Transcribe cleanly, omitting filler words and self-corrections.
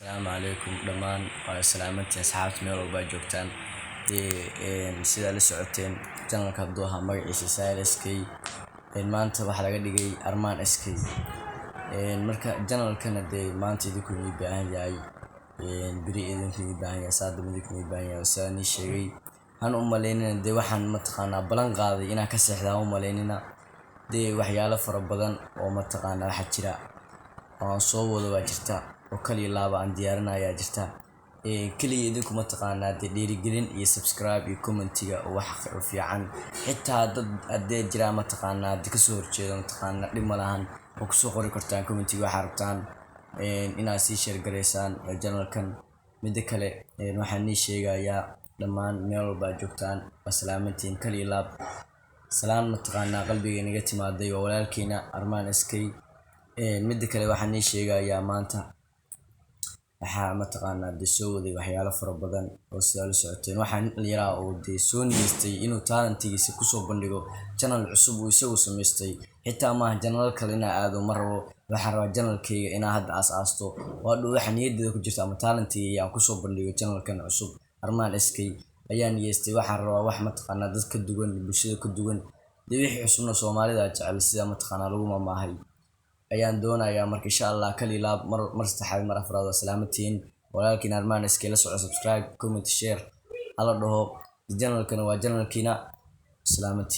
Asalaamu calaykum dhammaan, waa salaamantiin asxaabta meel walba aad joogtaan. Dee sidaa la socoteen, channelka hadduu ahaa magaciisa Sahil SK, maanta waxaa laga dhigay Armaan SK. Marka channelkana dee maanta idinku idin baahan yahay, beri idinku idin baahan yahay, saa dambe idinku idin baahan yahay. Sidaan ii sheegay, han u malaynina dee waxaan mataqaanaa ballan qaaday inaan ka seexda, han u malaynina. Dee waxyaalo fara badan oo mataqaanaa waxaa jira oo aan soo wado waa jirta, oo kaliya laaba aan diyaarinayaa jirta. Kaliya idinku mataqaanaa dee dhiirigelin iyo subscribe iyo commentiga oo wax fiican. Xitaa dad haddee jiraan mataqaanaa dee kasoo horjeeda, mataqaanaa dhib ma lahan, oo kusoo qori kartaan commentiga waxaa rabtaan inaad sii share gareysaan channelkan. Midda kale, waxaan nii sheegayaa dhammaan meel walba aad joogtaan waa salaamantiin, kaliya laab salaan mataqaanaa qalbiga inaga timaaday. Waa walaalkiina Armaan SK. Midda kale, waxaan nii sheegayaa maanta waxaa mataqaanaa dee soo waday waxyaalo fara badan oo sidaa la socoteen. Waxaa nin dhalinyaraa oo dee soo niyeystay inuu talentigiisa kusoo bandhigo channel cusub uu isagu samaystay. Xitaa maaha channel kale inaa aado ma rabo, waxaan rabaa channelkayga inaa hadda aas-aasto oo hadhow waxa niyaddeeda ku jirta ama talentigayga aan kusoo bandhigo channelkan cusub Armaan SK ayaa niyeystay. Waxaan rabaa wax mataqaanaa dad ka duwan, bulshada ka duwan, dee wixii cusubna Soomaalida jecel, sida mataqaanaa lagu mamaahay ayaan doonayaa. Marka insha Allah, kali laab, mar mar saddexaad, mar afraad, waa salaamantiin. Walaalkiin Armaan SK. La soco, subscribe, comment, share hala dhaho. Channelkana waa channelkiina. Salaamantiin.